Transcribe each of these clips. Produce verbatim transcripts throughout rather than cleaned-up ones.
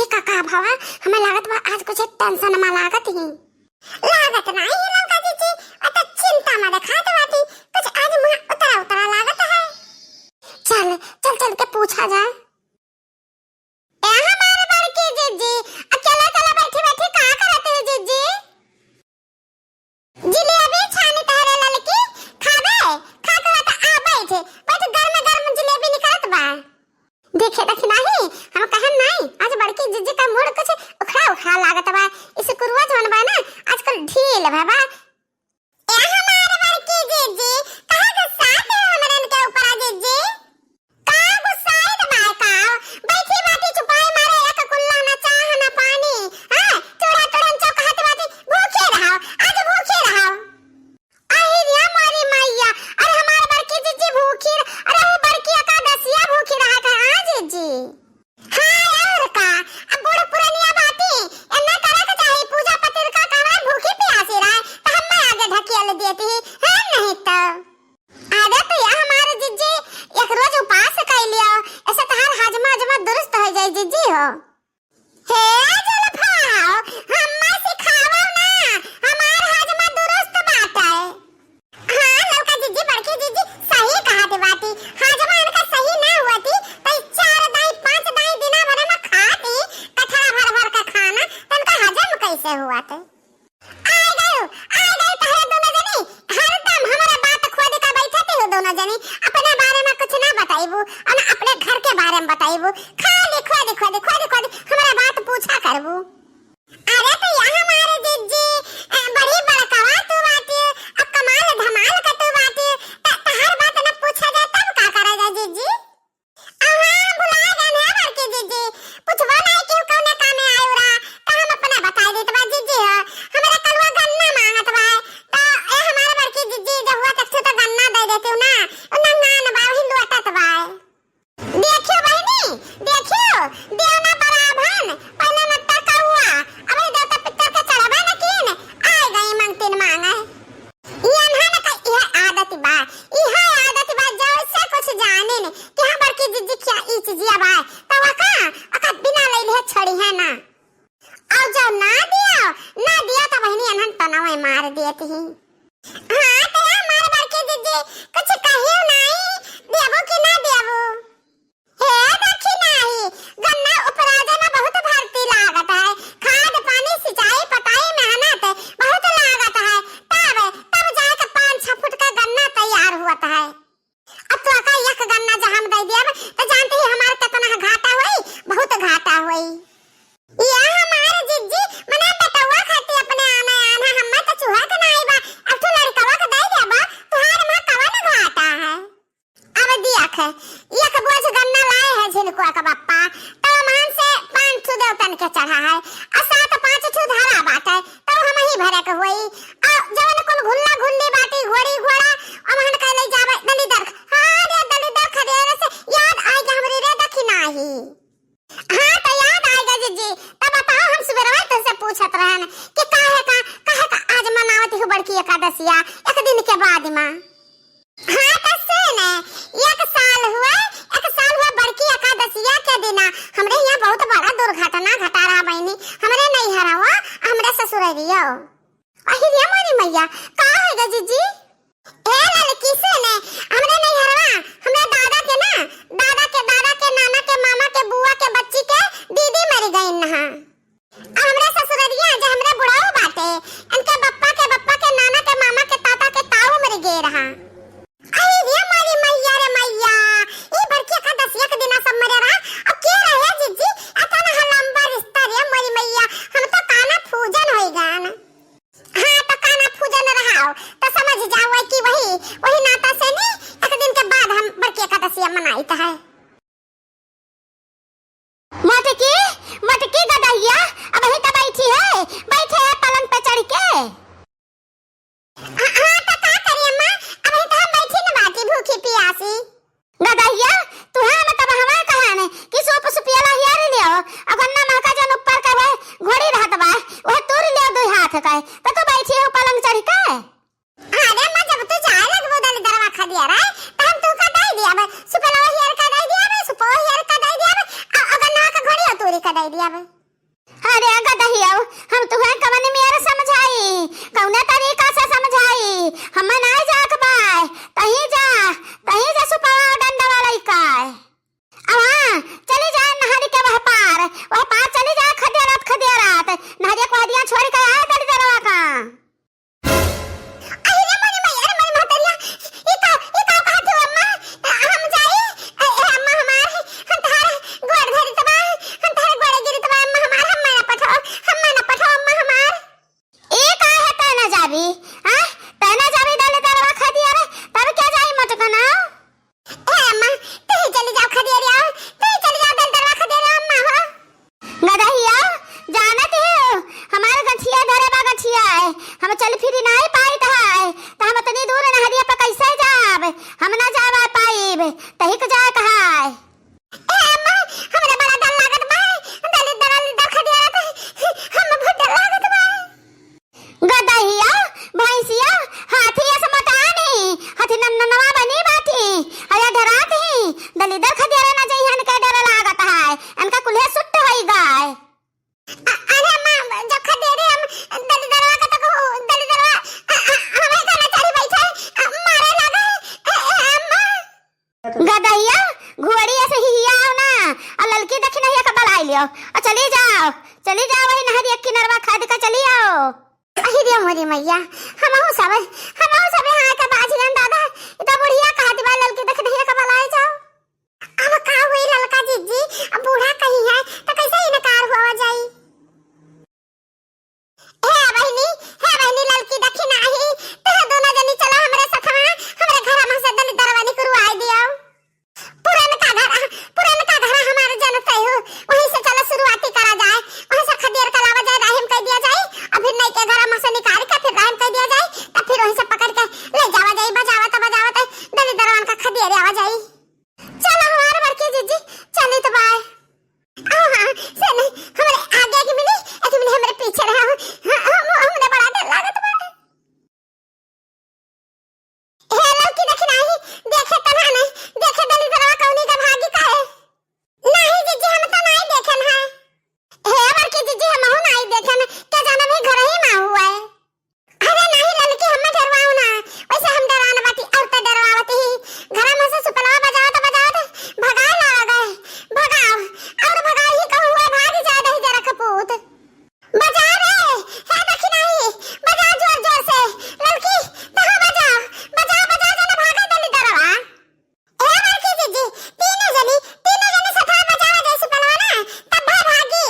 ए काका भवा, हमें लागत बा आज कुछ tension मा लागत ही। लागत नाही है ललका जिज्जी, अत चिंता मा देखात बाटी, कुछ आज मुँह उतरा उतरा लागत है। चल, चल, चल के पूछा जाए। ए हमार बड़की जिज्जी, अकेला अकेला बैठी बैठी का करत है जिज्जी? जिलेबी छानी तहरे ललकी, खाबे? खा के बता, आ बैठ, बैठ, गरम गरम जिलेबी निकलत बा। देखे देख नाही, हम कहन नाही, आज बड़की जिज्जी का mood कुछ उखड़ा उखड़ा लागत बा। ई सुकुरवा जौन बा ना, आजकल ढील भा बा। ए हमार बड़की जिज्जी, काहे गुस्सात हो हमरन के ऊपरा जिज्जी? का गुस्साइत बा का? बैठी बाटी चुपाई मारे, एक कुल्ला ना चाह ना पानी। हाँ, चूड़ा चूड़न चौ कहत बाटी, भूखे रहो, आज भूखे रहो। अहि रे मोरी मैया, अरे हमार बड़की जिज्जी भूखी र-, अरे वो बड़की एकादशिया भूखी रहत है, हाँ जिज्जी। हाँ और का, अब बूढ़ पुरनिया बाटी, एन्ना करे के चाही, पूजा पतिर का कहवा भूखी प्यासी रहे, त हम्मे आगे ढकेल देती, है नहीं तो। अरे तो या हमार जिज्जी, एक रोज उपास कइ लियो, ऐसे तहार हाजमा हाजमा दुरुस्त होइ जाई जिज्जी हो। हे जुल्फा, हम्मा सिखावो ना, हमार हाजमा दुरुस्त बाटे। हाँ, ललका जिज्जी, बड़की जिज्जी सही कहत बाटी। हाजमा इनका सही ना हुअती, त ई चार दाई, पाँच दाई दिना भरे मा खाती, कठरा भर भर के खाना, त इनका हजम कैसे हुअत? आइ गयो, आइ गयो तहरे दोनों जनी, हरदम हमरे बात खोद के बैठती हो दोनों जनी, अपने बारे मा कुछ ना बताइबू, और ना अपने घर के बारे मा बताइबू, खाली खोद, खोद, खोद, खोद हमरे बात पूछा करबू। अरे तो या हमार जिज्जी, अ, बड़ी बड़कवा तू बाटी, अब कमाल धमाल का तू बाटी, त-, तहार बात न पूछा जाए तब का करा जाए जिज्जी? अहाँ भुला गए ना बड़की जिज्जी, पूछबो नहीं कि कौने कामे आयु रहा, त हम अपना बताई देत बा जिज्जी हो, हमरा कलुआ गन्ना मांगत बा, त ए हमार बड़की जिज्जी जो हुआ तक तो गन्ना दे देती ना, उ नंगान बा, वही लोटत बा। देखियो बहिनी, देखियो, देवना बराभन, पहले नत्ता कौआ, अबे देवता पितर के चढ़बे न कीन, आइ गई मंगतिन मांगे। ई अनहन का इहे आदत बा, इहे आदत बा, जैसे कुछ जाने ने कि हाँ बड़की जिज्जी क्या ई चीजिया बा, त वका, वका बिना लइले छोड़ी है ना। और जो ना दियो, ना दियो त बहिनी अनहन तनवे मार देती ही। हाँ, त हमार बड़की जिज्जी, कुछ कहियो नाई, देबो कि ना देबो? हे देखी नाई, गन्ना उपराजे में बहुत भर्ती लागत है, खाद पानी, सिंचाई, पटाई, मेहनत बहुत लागत है, तब, तब जाके पाँच छह फुट का गन्ना तैयार हुअत है। अब तो का एक गन्ना जहाँ हम दे दिया, त जानते ही हमार कितना घाटा होई, बहुत घाटा होई। या हमार जिज्जी, मने बेटवा खाती अपने आना आना, हम्मे तो चूहा के नाई बा, अब तू लड़कवा के दे देबा, तुहार माँ कवन घाटा है? अब देख, एक बोझ गन्ना लाए है झिनकुआ का बप्पा, तो मान से पाँच ठू देवतन के चढ़ा है, और सात पाँच ठू धरा बाटे, तो हम ही भरे के होई, और जवन कुल घुल्ला घुल्ली बाटी, घोड़ी घोड़ा, और वहन के ले जावे दलिदर, हाँ रे दलिदर खदेरे से याद आइ गया हमरी रे दखिनाही। हाँ, त याद आइ गए जिज्जी, तब बताओ हम सुबेरवा तुमसे पूछत रहन कि काहे का, काहे का आज मनावत हो बड़की एकादशिया एक दिन के बाद मा। हाँ, त सुन, एक साल हुआ, एक साल हुआ बड़की एकादशिया के दिना हमरे यहाँ बहुत बड़ा दुर्घटना घटा रहा बहिनी, हमरे नैहरवा, हमरे ससुररियो। अहि रे मोरी मैया, का होइ गा जिज्जी? ए ललकी सुन, हमरे नैहरवा, हमरे दादा के ना, दादा के, दादा के, नाना के, मामा के, बुआ के बच्ची के दीदी मरि गइन नहा। अब हमरे ससुररिया, जे हमरे बुढ़ऊ बाटे, इनके बप्पा के, बप्पा के, नाना के, मामा के, ताता के ताऊ मरि गए रहा। अहि रे मोरी मैया रे मैया, ई बड़की एकादशिया के दिना सब मरे रहा। अब के रहे जिज्जी, इतना लंबा रिश्ता रे मोरी मैया, हम तो काना फूजन होइ गन। हाँ, त काना फूजन रहाओ, त समझ जाओ कि वही, वही नाता से ने एक दिन के बाद हम बड़की एकादशिया मनाइत है। मटकी, मटकी गदहिया, अबही त बैठी है, बैठे है पलंग पे चढ़ के। हाँ, हाँ, त का करी अम्मा, अबही त हम बैठी न बाटी भूखी पियासी। गदहिया, तुहे हम तब हमार कहन कि सूप सुपियला हियारी लियो, अउ गन्ना महका जौन ऊपर के वह घोड़ी रहत बा, वह तूर लियो दुई हाथ के, त तू बैठी हो पलंग चढ़ के। अरे अम्मा, जब तू जाए लगबो दलिदरवा खदियारे, त हम तू का दे दियाबे, सुपलवा हियर का दे दियाबे, सुपवा हियर का दे दियाबे, अउ, अउ गन्ना का घोड़ी तूरी का दे दियाबे। अरे गदहियो, हम तुहे कवन मेर समझाई, कउने तरीका से समझाई? हमें नाहीं जात बाय, तहीं जा, तहीं जा सुपवा डंडवा लइके। अब हाँ, चली जाए नहरी के वह पार, वह पार चली जाए खदियारत, खदियारत, नहरिया कोहदिया छोड़ि के आए दलिदरवा का। अरे मोरी मैया, अरे मोरी महतरिया, ई का, ई का कहत हो अम्मा? हम जाई, ए, ए अम्मा हमार, हम तहार गोड़ धरित बा, हम तहार गोड़ गिरित बा अम्मा हमार, हम ना पठो, हम ना पठो अम्मा हमार। ई का है तै ना जाबी, हाँ? तै ना जाबी दलिदरवा खदियारे, तब क्या जाई मोटकना? ए अम्मा, तुही चली जाओ खदियरिया, तुही चली जाओ दलिदरवा खदियरिया अम्मा हो। गदहिया, जानत हो, हमार गठिया धरे बा गठिया है, हम चल फिरी नाहीं पाइत है, त हम अतनी दूर नहरिया पे कैसे जाब? हम ना जाब पाइब, तहिक जाए कहाय। ए अम्मा, हमरा बड़ा डर लागत बा, दलिदर, दलिदर खदियारत, हम बहुत डर लागत बा। गदहिया, भैंसिया, हाथी अस मतानी, हाथी नन्ननवा बनी बाटी, अरे डरात ही, दलिदर खदियारे ना जइहन के डर लागत है, इनका कुल्हे सुट्ट होई गाय। अ-, अरे अम्मा, जब खदियारे हम दलिदरवा का तो कहू, दलिदरवा, अ-, अ-, हमें का ना चढ़ी बैठे, अ, मारे लगे, ए, ए, अम्मा। गदहिया, घुअड़ी ऐसे ही हियाव ना, अ ललकी दखिनहिया का बलाई लियो, अ चली जाओ, चली जाओ वही नहरिया किनरवा खद का चली आओ। अहि रे मोरी मैया, हमहू सब, हमहू सब यहाँ का बाझियन दादा, ई तो बुढ़िया कहत बा ललकी दखिनहिया का बलाई जाओ। अब का हुई ललका जिज्जी, अब बूढ़ा कहीं है, तो कैसे इनकार हुआ जाई? हे बहिनी, हे बहिनी ललकी दखिनही, तोह दोनों जनी चला हमरे सथवा, हमरे घरा में से दलिदरवा निकुरवाई दियो। पुरनका घरा, पुरनका घरा हमार जनत हो, वहीं से चला शुरुआती करा जाए, वहीं से खदियर का लावा जाए, राहिम कह दिया जाए, और फिर नई के घरा में से निकाल के फिर राहिम कह दिया जाए, तब फिर वहीं से पकड़ के ले जावा जाए, बजावत बजावत दलिदरवन का खदियर आवा जाए। चला हमार बड़की जिज्जी, चलित बाय। हाँ, हाँ, से नहीं, हमरे आगे आगे मिली, एक मिनट हमरे पीछे रहा। हाँ, हाँ, हमरे बड़ा डर लागत बा। हे ललकी दखिनही, देखे तन्हा नहीं, देखे दलिदरवा कौनी का भागी का है। नहीं जिज्जी, हम तो नहीं देखन है। हे बड़की जिज्जी, हमहू नहीं देखन, क्या जाना भी घर ही में हुआ है। अरे नहीं ललकी, हम डरवाऊ ना, वैसे हम डरान बाटी और तो डरवावत ही। घरा में से सुपलवा बजावत बजावत भगाए लागा गए। भगाओ, और भगाओ ही कहूँ हुआ भाग जाए दही जरा कपूत। बजा रे, हे दखिनही, बजा जोर जोर से। ललकी, तहु बजा, बजा, बजा जना भागे दलिदरवा। ए बड़की जिज्जी, तीनों जनी, तीनों जनी सथवा बजावा जैसे पलवा ना, तब भाई भागी।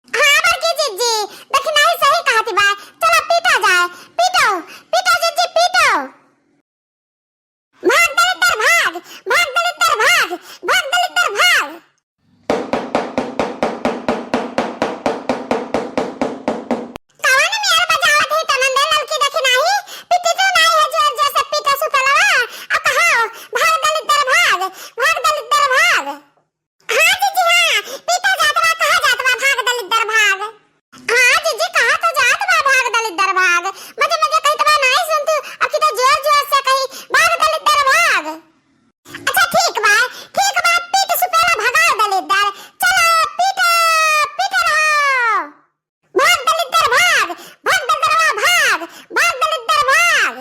हाँ बड़की जिज्जी, दखिनही सही कहत बा, चला पीटा जाए, पीटो, पीटो जिज्जी, पीटो। भाग दलिद्दर भाग, भाग दलिद्दर भाग, भाग दलिद्दर भाग। कवन मेर बजावत ही तनन दे ललकी दखिनही, पिटी तू नाई है जोर जोर से पीटा सुपलवा, अब कहो, भाग दलिद्दर भाग, भाग दलिद्दर भाग। हाँ जिज्जी हाँ, पीटा जात बा, कहा जात बा, भाग दलिद्दर भाग। हाँ जिज्जी, कहा तो जात बा, भाग दलिद्दर भाग। मजे मजे कहित बा, नाई सुनतू, अब की तो जोर जोर से कही, भाग दलिद्दर भाग। अच्छा ठीक बा, ठीक बा, पीट सुपेला भगाओ दलिद्दर। चलो, पीटो, पीटो रहो। भाग दलिद्दर भाग, भाग दलिद्दरवा भाग, भाग दलिद्दर भाग।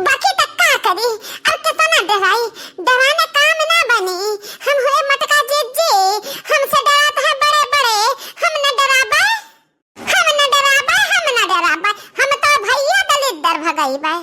बाकी त का करी, अब केतना डराई, डराना काम ना बनी। हम हुए मोटका जिज्जी, हमसे डरात है बड़े बड़े, हम न डराबे, हम न डराबे, हम न डराबे, हम तो भैया दलिद्दर भगइबे।